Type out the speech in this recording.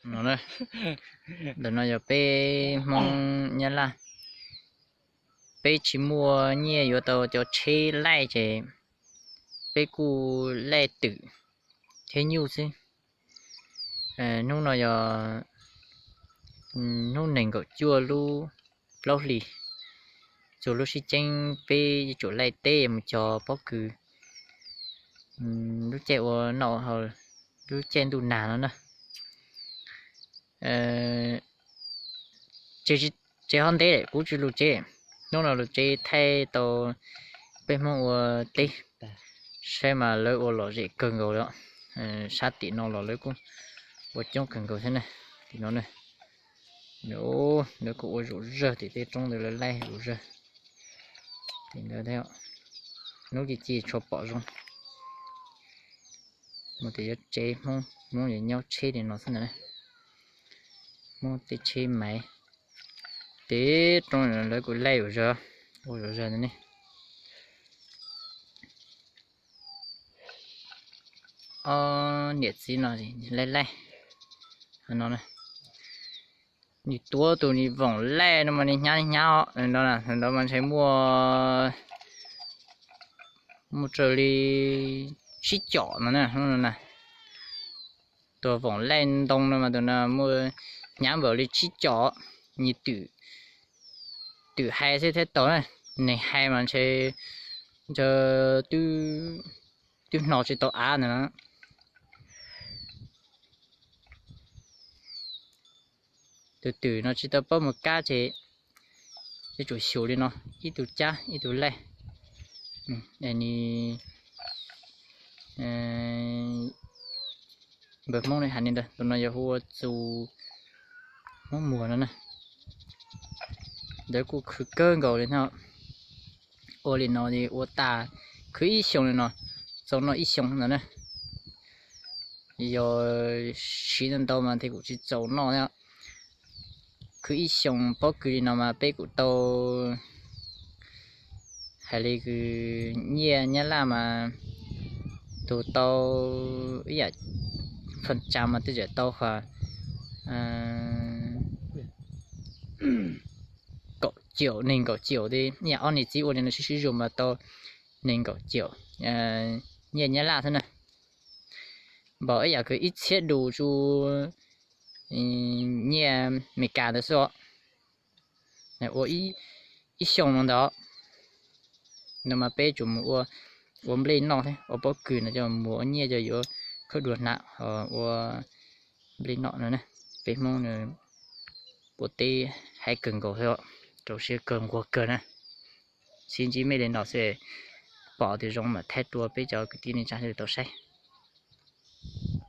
No, ntawm no yog peb Hmoob Nyab Laj, peb tsis muaj nyiaj yuav tau cov tsheb laij ces peb kuj laij twm thiab nyuj xwb. Hnub no yog hnub nees nkaum cuaj lub plaub hlis, txog lub sib ceeb peb yuav tsum laij teb mus cog pob kws lub caij ua noj lub caij ntuj nag no na. Tsev ho ntev, kuv tsis lug tsev. Hnub no lug tsev thaij tau peb Hmoob ua teb, saib mas lawv ua lom zem kawg nkaus li. Sab tim no los lawv kuj ua coob kawg nkaus thiab na. Tim no na, lawv kuj ua zom zawg tim tej roob ntawd, lawv laij zom zawg tim ntawd thiab. Hnub ci ci tshua pom zoo. Mus tias yuav tsev Hmoob, Hmoob yuav nyob tsheb li no xwb ntag. Hmoob tej tsheb maiv, tej roob lawv kuj laij zom zawg, ua zom zawg ntag ne. Ob niam txiv no laij laij no, nws tuav tus nws voom laij no mas nws hnyav hnyav os. Ntawd mas ntshe muaj, muaj raws li tsib com no na. Tus voom laij ntoo no mas tus no muaj hnyav npaum li tsib com. Nws twm hais xwb thiaj tau na, nws hais mas ntshe ntshe twb hno tsis tau av ntawd na. Tus twm no tsis tau paub mus kab ces yuav tsum xyum li no, ib tug cab ib tug laij. Npawg Hmoob hais li ntawd, tus no yog hu ua txus Hmoob Muag no na. Ntawd kuj khwv kawg nkaus li thiab. Ua li no ua tas, khwv ib xyoos li no, txaus noj ib xyoos ntawd na. Yog siv ntau ntau mas ntshe kuj tsis txaus noj thiab. Khwv ib xyoos pob kws li no mas peb kuj tau hais li kws nyiaj Nyab Laj mas tus tau ib yam feem tsam mas twb tseem tau kaum caum, nees nkaum caum. Ib yam ob niam txiv ua li no sib sib zog mas tau nees nkaum caum nyiaj Nyab Laj xwb na. Npaum ib yam kws ib txhiab dus tsu nyiaj Meskas ntawd xwb os. Ua ib xyoos no ntawd no mas peb tsuas mus ua, ua nplej noj thiab ua pob kws no coj mus ua nyiaj coj yuav khaub dua hnav ua nplej noj no na. Peb Hmoob ua teb hais kawg nkaus thiab, rau siab kawg nquag kawg na. Sib ntsib me li no xwb, pom tias zoo mam thaij rau peb cov kwv tij neej tsa sawv daws tau saib.